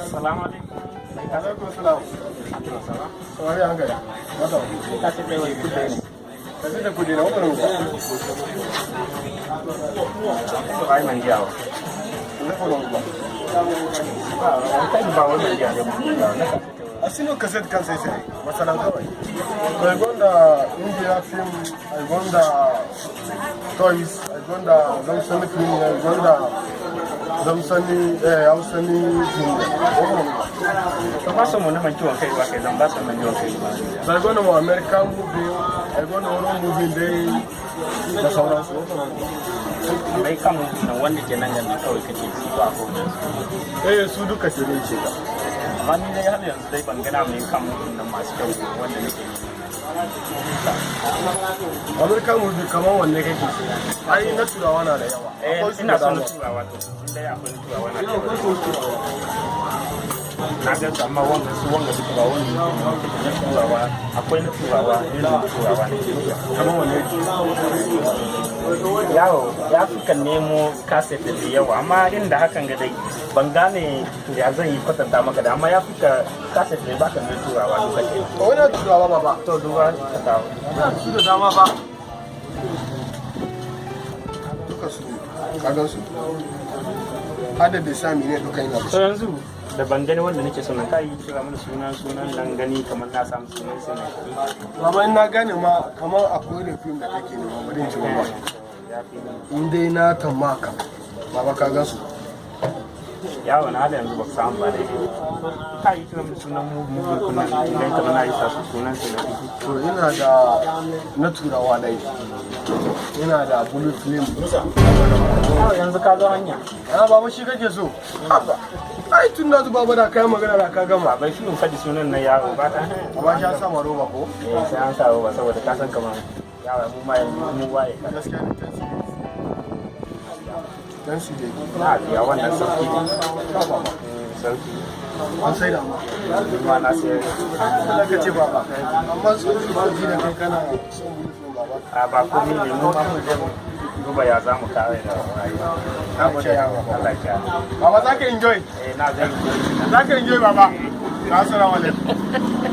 Salamu alaikum. Alaikum salam. Samari an gaya. Wata. Ka ce kai wai kudai ne. Kasi da kudi na wannan ba. Ai man jawo. Ne ko ba. Kai ba wannan jawo ne. Asino kaset kan sai sai. Masalan kawai. To I gonda India film, I gonda toys, I gonda Zamsani film, I gonda Zamsani Hausani film. Wannan ba. To ba son mu na man ciwon kai ba, kai zan ba son man ciwon kai ba. So I gonda mo American movie, I gonda wani movie dai da sauransu. Bai kan nan wanda ke nan ganin kawai kake su ba ko da su. Eh, su duka ke ne ce ka. Amma ni dai har yanzu dai ban gana mai kan nan masu kyau wanda nake nema. American movie kamar wanne kake so? Ai na Turawa na da yawa. Eh, Akwai su ina da son na dama. Turawa. To, in dai akwai na Turawa na Ina akwai su Turawa. Na ga su, amma wanga su wanga duka ba wanda nake na Turawa. Akwai na Turawa, irin na Turawa nake. Kamar wanne? Yawo ya fi kan nemo kaset da yawa, amma inda hakan ga dai ban gane ya zan yi kwatanta maka da, amma ya fi ka kaset da baka na Turawa duka ke. Wani Turawa ba ba. To, duba ka kawo. Ina su da dama ba. Duka su ka gan su. Hada da sami ne duka ina da To, su. yanzu da ban gani wanda nake son ka yi kira mana sunan nan, gani kamar na samu sunan sai na Baba, in na gane ma kamar akwai da film da kake nema, bari in ci ba. Ya fi. In dai na tamaka. Baba, ka gan su. Yawo na hada yanzu ba ka samu ba daidai ka yi kira mana sunan mu kunan idan kamar na yi sa su sunan sai na. To, ina da na Turawa dai. Ina da blue film. Yawo, yanzu ka zo hanya. Ah, baba, shi kake so? Haba. Ai tun da baba da kai magana da ka gama. Bai shi in faɗi sunan na yaro ba ta. Amma shi ya sa ma roba ko? Eh, sai an sa roba saboda ka san kamar yawa mu ma yanzu mu waye ka. Gaskiya ne, 10 cedis. 10 cedis. Na biya wannan, sauki ne. Ka baba. Sauki. An sai da ma. Ni ma na sayar. Allah ka ce baba. Amma su ba ji da kai kana son blue film, baba. A ba komai ne, mu ma mu je mu duba ya za mu kare da rayuwa. Na gode, Allah ya. Baba, za ka enjoy. Eh, na zai. Za ka enjoy, baba. Assalamu alaikum.